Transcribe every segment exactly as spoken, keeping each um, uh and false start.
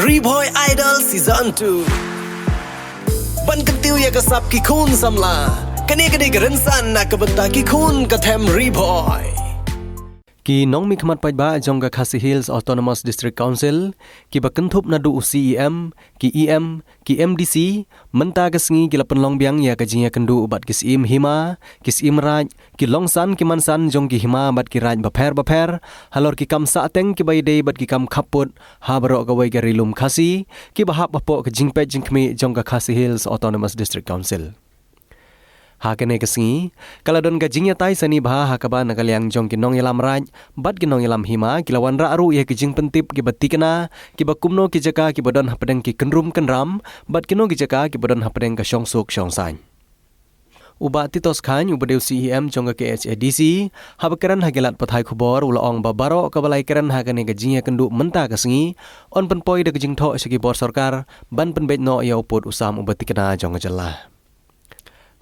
Ri Bhoi Idol Season two. Ban kyntiew ïa ka sap ki khun samla. Kane ka dei ka rynsan na ka bynta ki khun ka them Ri Bhoi. Ki nongmihkhmat paidbah jong ka Khasi Hills Autonomous District Council, kiba kynthup naduh u C E M, ki E M, ki M D C, mynta ka sngi ki la pynlong biang ïa ka jingïakynduh bad ki syiem hima, ki syiem raid, ki longsan ki mansan jong ki hima bad ki raid bapher bapher, halor ki kam sahteng kiba ïadei bad ki kam khappud ha baroh kawei ka Ri Lum Khasi, kiba hap hapoh ka jingpeit jingkhmih jong ka Khasi Hills Autonomous District Council. Ha kane ka sngi, ka la don ka jingïatai sani bha ha kaba na ka liang jong ki nongïalam raid bad ki nongïalam hima ki la wanrah ruh ïa ki jingpyntip kiba thikna, kiba kumno ki jaka kiba don hapdeng ki kynrum kynram bad kino ki jaka kiba don hapdeng ka shongsuk shongsaiñ. U Bah Titos Khain, uba dei u C E M jong ka K H A D C, haba kren ha ki lad pathai khubor u la ong ba baroh kaba la ïakren ha kane ka jingïakynduh mynta ka sngi, yn pynpoi da ka jingthoh sha ki bor sorkar ban pynbeit noh ïa u pud u sam uba thikna jong ka jylla.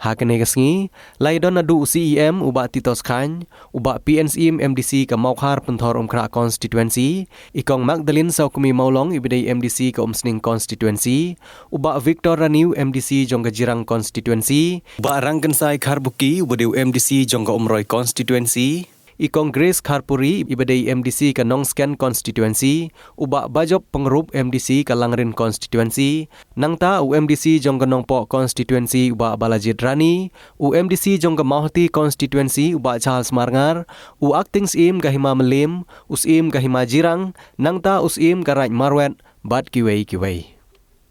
Ha kane ka sngi, la ïadon naduh u C E M u Bah Titos Khain, u Bah P N Syiem M D C ka Mawkhar Pynthor Umkhrah Constituency, i Kong Magdalene Sawkmie Mawlong iba dei M D C ka Umsning Constituency, u Bah Victor Raniw M D C jong ka Jirang Constituency, u Bah Rangkynsai Kharbuki uba dei u M D C jong ka Umroi Constituency, i Kong Grace Kharpuri iba dei M D C ka Nongsken Constituency, u Bah Bajop Pyngrope M D C ka Langrin Constituency, nangta u M D C jong ka Nongpoh Constituency u Bah Balajied Rani, u M D C jong ka Mawhati Constituency u Bah Charles Marngar, u Acting Syiem ka Hima Mylliem, u Syiem ka Hima Jirang, nangta u Syiem ka Raid Marwet bad kiwei kiwei.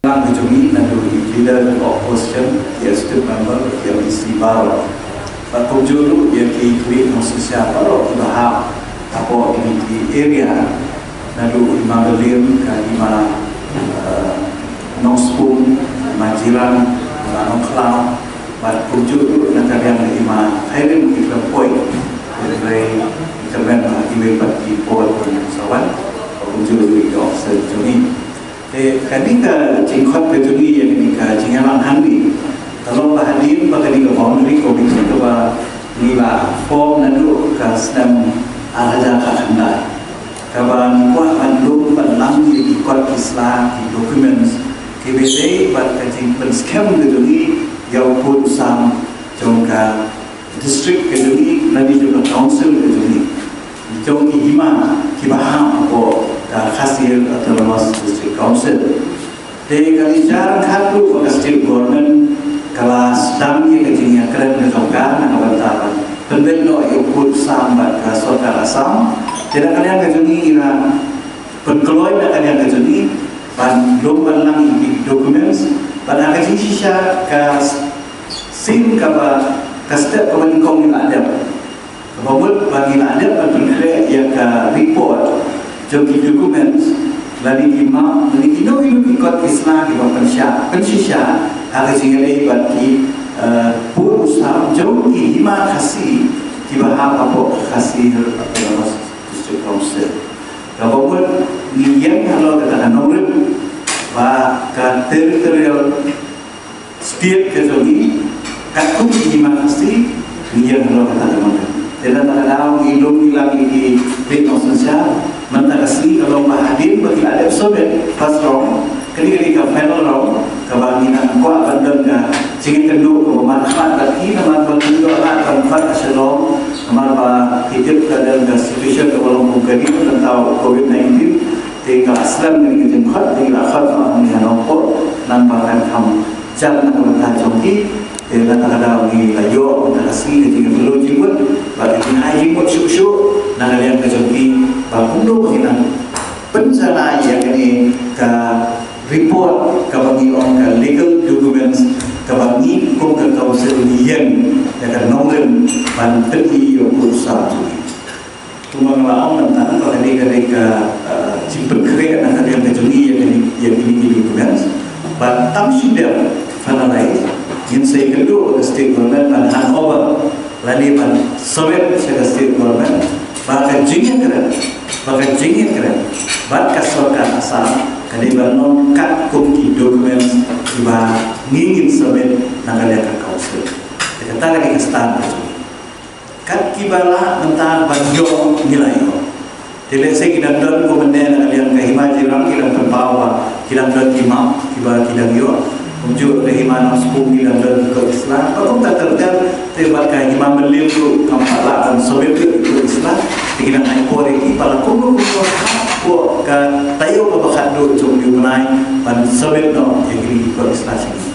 Nang ka jong ngi naduh i leader of opposition, i executive member, i M D C baroh. Bad kumjuh ruh ïa ki khlieh nongsynshar baroh kiba hap hapoh kine ki area, naduh Hima Mylliem ka Hima, eh, Nongspung, Hima Jirang, Hima Nongkhlaw, bad kumjuh ruh na ka liang Hima Khyrim ki khlem poi, hynrei ki kyrmen ha kiwei pat ki por ki sa wan, bad kumjuh ruh ïa ki officer jong ngi. Te kane ka jingkhot ka jong ngi ïa kane ka jingïalang hangne ka long ba hadien ba kane ka boundary committee kaba ngi la form naduh ka snem ar hajar khatkhyndai, kaba ngi kwah ban lum ban lang ïa ki kot ki sla, ki documents kiba ïadei bad ka jingpynskhem ka jong ngi ïa u pud u sam jong ka district ka jong ngi lane jong ka council ka jong ngi, jong ki hima kiba hap hapoh ka Khasi Hills Autonomous District Council. Te ka la ïa jia ryngkat ruh ba ka state government ka la sdang ïa ka jingïakren ka jong ka na ka bynta ban pynbeit noh ïa u pud u sam bad ka sorkar Assam. Te na ka liang ka jong ngi ngi la pynkloi na ka liang ka jong ngi ban lum ban lang ïa ki documents, bad ha ka jingshisha ka sien kaba, ka step kaba nyngkong ngi la dep, kaba mut ba ngi la dep ban pynkhreh ïa ka report jong ki documents, lane ki map, lane kino kino ki kot ki sla kiba pynshai pynshisha ha ka jingïadei bad ki, eh, pud u sam jong ki hima Khasi kiba hap hapoh Khasi Hills Autonomous District Council. Kaba mut ngi ïeng halor kata ka nongrim ba ka territorial state ka jong ngi, katkum ki hima Khasi, ngi ïeng halor kata ka nongrim. Te na kata ka daw ngi lum ngi lang ïa ki khlieh nongsynshar. Mynta ka sngi ka long ba hadien ba ki la dep submit first round, kane ka dei ka final round kaba ngi nang kwah ban don ka jingïakynduh kaba markhmat bad ki, namar ba ngi doh lad ban khot ha Shillong, namar ba ki tip ka don ka situation kaba long kum kane, nangta u covid nineteen. Te ka la slem kane ka jingkhot, te ngi la khot noh hangne ha Nongpoh, nang ba kan kham jan na ka bynta jong ki. Te na kata ka daw ngi la ïoh mynta ka sngi ka jingïatylli jingmut bad ka jingai jingmut shuh shuh na ka liang ka jong ki ba kumno ba ngi nang pynjanai ïa kane ka report kaba ngi ong ka legal documents kaba ngi kum ka council ngi ïeng ïa ka nongrim ban pyni ïa u pud u sam jong ngi. Kumba nga la ong mynta ba kane ka dei ka, eh, jingpynkhreh na ka liang ka jong ngi ïa kine, ïa kine ki documents. Bad tam shym dep finalize, ngin sa ïakynduh ka state government ban hand over lane ban submit sha ka state government ba ka jingïakren, ba ka jingïakren bad ka sorkar Assam ka dei ban long katkum ki documents kiba ngi ngin submit na ka liang ka council. Te kata ka dei ka stand ka jong ngi. Kat kiba lah mynta ban ïoh ngi la ïoh. Te lehse ki dang don kumne na ka liang ka hima jirang ki dang pynpaw ba ki dang don ki map kiba ki dang ïoh. Kumjuh ka hima Nongspung ki dang don ki kot Islam. Ba kumta ter ter te bad ka hima Mylliem ruh kam pat lah ban submit ki kot Islam. Te ki dang ai por ïa ki ba la kumno kumno ko ka taïew kaba khatduh jong u bnai ban submit noh ïa ki kot Islam.